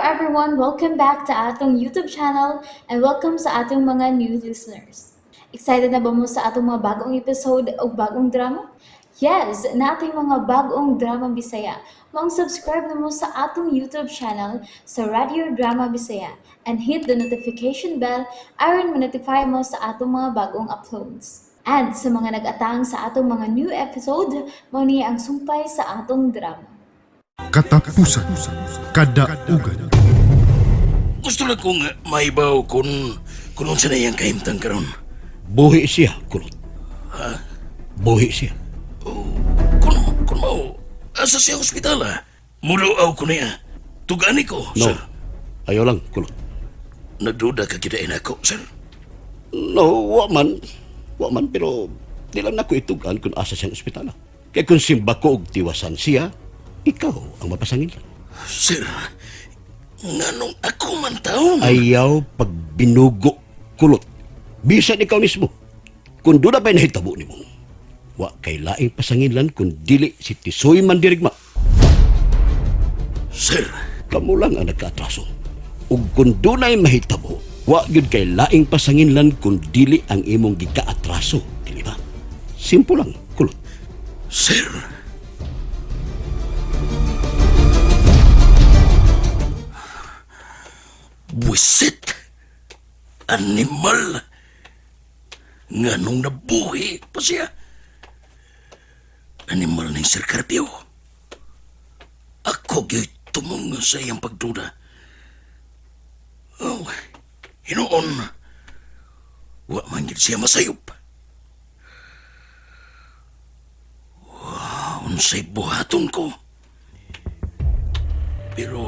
everyone! Welcome back to atong YouTube channel and welcome sa atong mga new listeners. Excited na ba mo sa atong mga bagong episode o bagong drama? Yes, nating mga bagong drama Bisaya. Maong subscribe na mo sa atong YouTube channel sa Radio Drama Bisaya and hit the notification bell aron ma-notify mo sa atong mga bagong uploads. And sa mga nag-atang sa atong mga new episode, mao ni ang sumpay sa atong drama. Katapusan. Kadaugan. Gusto lang kong maibaw kung unsa na iyang kahimtang karon. Buhi siya, kulot. Buhi siya. Kung mao, asa siya ospital ah. Muduaw ko niya. Tugani ko, No. sir. Ayaw lang, kulot. Nagduda ka gyud nako, sir. No, wa man. Wa man, pero di lang nako itugan kung asa siyang ospital. Kaya kung simba ko og tiwasan siya, ikaw ang mapasangilan. Sir, nganong ako man taon? Ayaw pagbinugo, kulot. Bisan ikaw mismo. Kung doon na ba'y nahitabo nimo, wa kay laing pasangilan kung dili si Tisoy mandirigma. Sir, Kamo lang ang nagkaatraso. Ug kung dunay mahitabo, wa gyud kay laing pasanginlan kung dili ang imong gikaatraso, dili ba? Simple lang, kulot. Sir. Buisit! Animal! Nganong nabuhi pa siya? Animal ng Sir Carpio. Ako gyud tumungo sa iyang pagduda. Oh, hinuon. Wa man gyud siya masayop. Unsay buhaton ko. Pero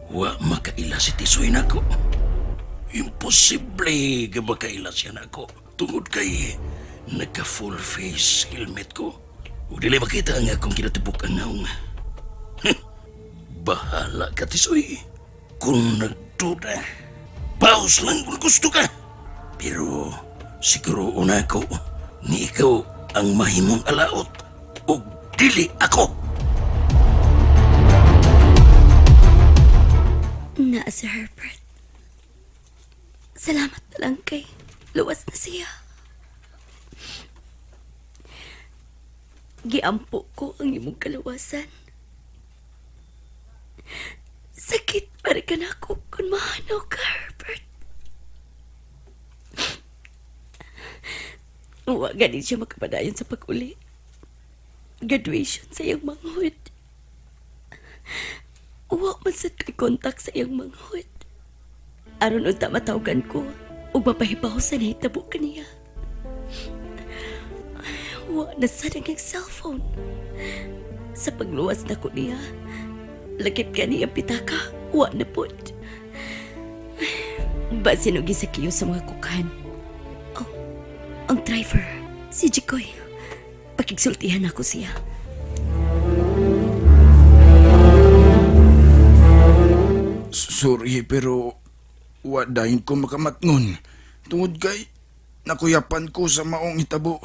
wa makaila si Tisoy nako. Imposible nga makaila siya nako. Tungod kay nagka full face helmet ko. Ug dili makita ang akong kinatibuk ang naong. Bahala ka, Tisoy. Kung nagduda, paus lang kung gusto ka. Pero siguro una ko ni ikaw ang mahimong alaot ug dili ako. Na, Sir Herbert. Salamat na lang kay luwas na siya. Giampo ko ang imong kaluwasan. Sakit para ka na ako kung mahanaw ka, Herbert. Wa ganin siya makapadayon sa pag-uli. Graduation sa iyang manghod. Wa man sad ko'y kontak sa iyang manghod. Aron unta matawagan ko ug mapahibaw sa nahitabo kaniya. Wa na sad ang iyang cellphone. Sa pagluwas na ko niya, lakip ka niya pitaka, wa na pud. Basin og gisakiyo sa mga kukan. Oh, ang driver, si Jikoy. Pakigsultihan ako siya. Sorry pero wa dayon ko makamatngon. Tungod kay nakuyapan ko sa maong hitabo.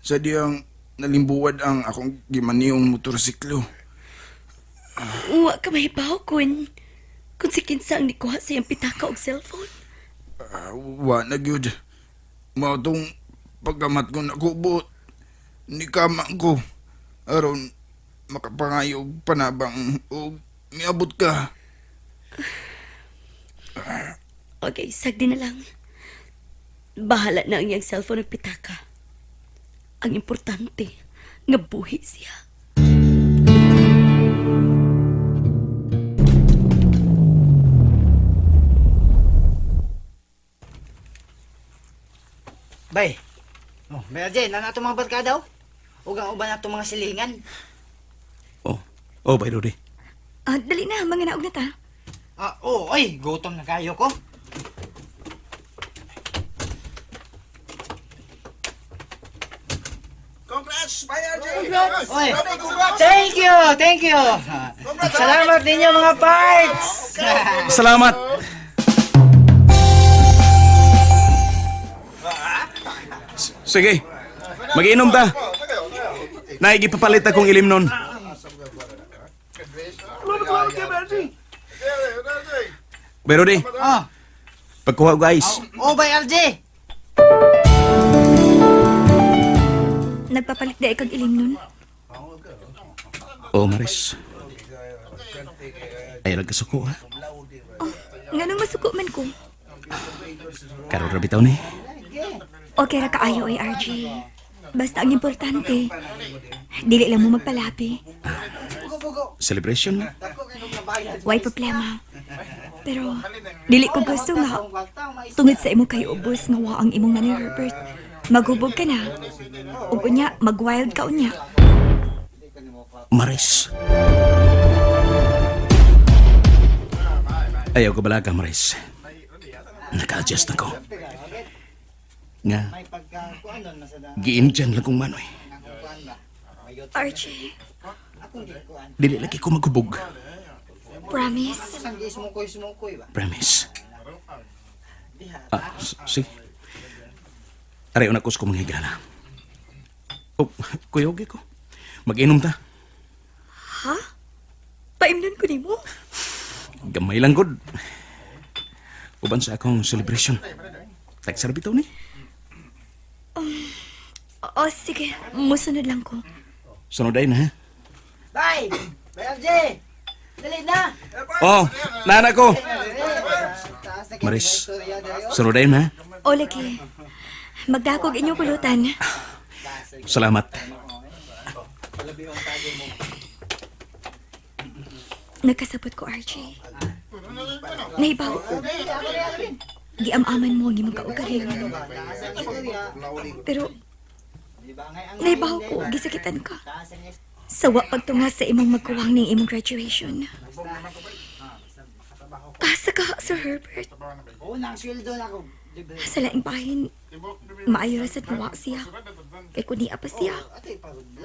Sa diyang nalimbuwad ang akong gimaniyong motorsiklo. Wa ka mahibaw kun si kinsa ang nikuha sa iyang pitaka og cellphone. Ah, wa na gyud. Mao tong pagkamat ko nakubot. Nikama ko aron makapangayo og panabang og miabot ka. Okay, sagdi na lang. Bahala na ang iyang cellphone ug pitaka. Ang importante, nga buhi siya. Bay. Oh, Bay RJ, na nato mga barkada oh. Ug ang uban nato mga silingan. Oh, oh, by the way. Ah, dali na, mga naog na ta. Ah, oh, ay, gutom na kayo ko. Congrats, Bay RJ! Oy. Thank you, thank you. Salamat ninyo mga parts. Salamat. Sige. Magiinom ta. Naigipapalit akong ilim nun. Pero di, Oh, pagkuha og ice. oh, bye RJ. Nagpapalit na ikag ilim nun. Oh, Maris. Ay, nagkasuko ha. Oh, nganong masuko man ko. Karon ra bitaw ni. Okay ra kaayo ay RJ. Basta ang importante, dili lang mo magpalabi. Celebration na. Way problema. Pero dili ko gusto nga tungod sa imo kay ubos nga wa ang imong nanay Herbert. Maghubog ka na. Ug unya mag-wild ka unya. Maris. Ayaw ko balaga, Maris. Naka-adjust na ko. Nga, giindyan lang kong manoy. RJ, Dili lagi ko maghubog. promise. Promise. Ah, sige. Aray, una ko sa mga higala. Oh, kuyogi ko. Mag-inom ta. Ha? Paimnon ko nimo? Gamay lang gud. Uban sa akong celebration. Tagsara bitaw ni. Oo, sige. Musunod lang ko. Sunod ay na ha. Bye. Bye RJ. Dali na. Oh, nana ko. Taas na Maris, sunod ay na. O lagi. Magdakog inyong pulutan. Salamat. Nagkasabot ko, RJ. Naibaw ko. Giam-aman mo ang imong kaugalingon. Pero, naibaw ko, gisakitan ka. Sawa pagtunga sa imong magkuwang ning imong graduation. Asa ka, Sir Herbert. Unang sweldo na ako. Libre. Sa laing bahin, maayo ra sad nga wa siya. Kay kun niya pa siya.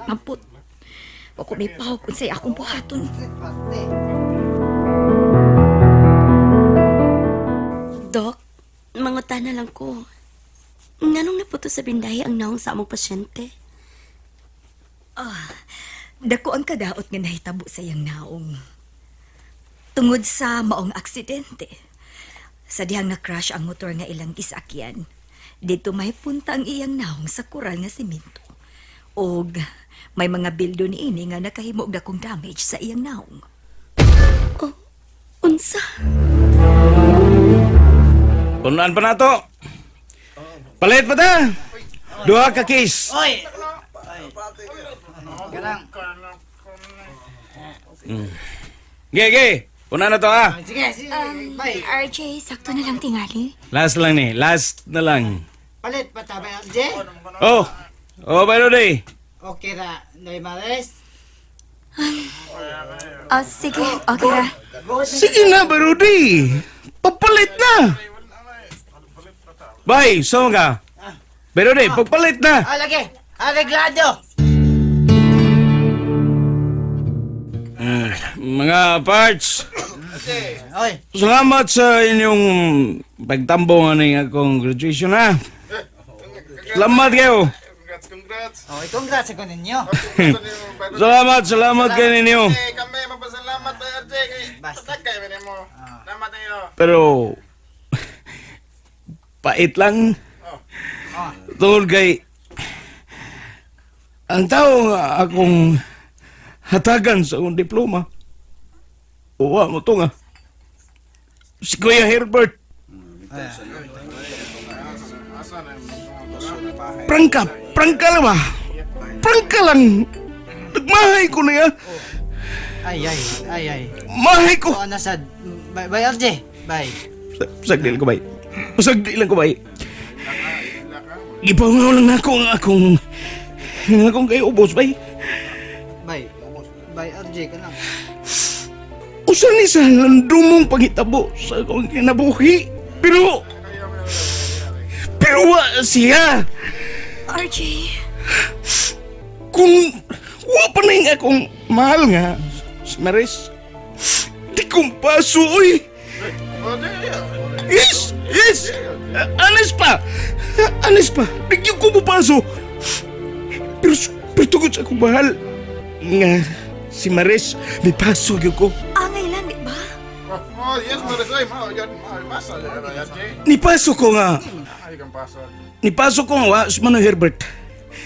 Mamput. Wa ko may pawag unsay akong buhaton. Parte. Dok, mangutana lang ko. Nganong naputo sa bindahi ang naong sa among pasyente? Ah, Dako ang kadaot nga nahitabo sa iyang naong. Tungod sa maong aksidente. Sa dihang na-crash ang motor nga ilang gisakyan, dito may punta ang iyang naong sa koral nga simento. Og may mga bildo niini nga nakahimo og dakong damage sa iyang naong. Oh, unsa? Punuan pa nato. Palit pa ta. Duha ka case. Oy. Ganang. Ge, ge. Punuan na to ha. Sige, sige. Bye. RJ, sakto na lang tingali. Last lang ni. Last na lang. Palit pa ta ba RJ? Oh. Oh, by the way. Okay ra, Nay Maris. Oh, sige, okay ra. Sige na, Barudi. Papalit na. Bay, so ka. Barudi, pagpalit na. Ah, lagi. Areglado. Mga parts, Oy. salamat sa inyong pagtambo ng akong graduation ha. Salamat kayo. Oy, congrats ako ninyo. Salamat, salamat kayo ninyo. Kami mapasalamat tayo RJ kay Basta. kay mo. Salamat tayo. Pero, pait lang. Tungod kay, ang tao nga akong hatagan sa akong diploma, uwa mo to nga. Si Kuya Herbert. Prangka, prangka lang ba? Prangka lang. Nagmahay ko niya. Ay, ay, ay, ay. Mahay ko. Oh, nasad. Bye, bye RJ. Bye. Sagdi lang ko bay. Sagdi lang ko bay. Gipangaw lang nako ang akong kay ubos bay. Bye. Bye RJ ka lang. Usa ni sa landumong pangitabo sa akong kinabuhi. Pero pero wa siya. RJ, Kung wa pa na yung akong mahal nga si Maris. Di kong paso oy. Yes! Yes! Anis pa! Anis pa! Bigyan ko mo paso! Pero, pero tungod sa akong mahal nga si Maris, may paso gyud ko. angay lang, di ba? Oh, yes, Marisoy. Mao yan. Mao, basa yan, Jay. Nipasok ko nga. Ay, kang paso. Nipasok ko nga, wa si Manong Herbert.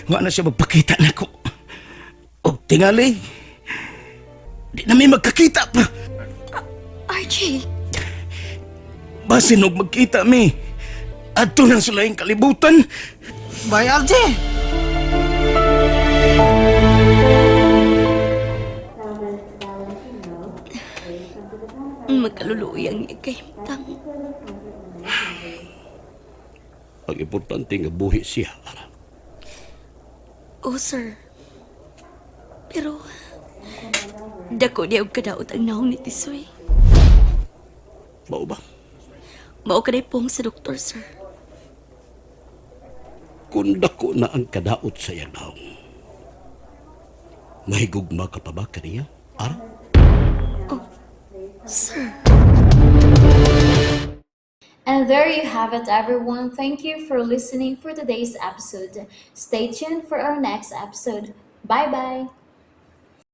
Wa na siya magpakita nako. Og tingali, di na may magkakita pa. RJ, Basin og magkita mi. Adto na sa laing kalibutan. Bye, RJ! Magkaluluoy ang ikahimtang. Ang importante nga buhi siya, Ara. Oh, sir. Pero, dako niya og kadaot ang naong ni Tisoy. Mao ba? Mao kanay pong sa doktor, sir. Kung dako na ang kadaot sa iyang naong, mahigugma ka pa ba kaniya, Ara? Sir. And there you have it, everyone. Thank you for listening for today's episode. Stay tuned for our next episode. Bye bye.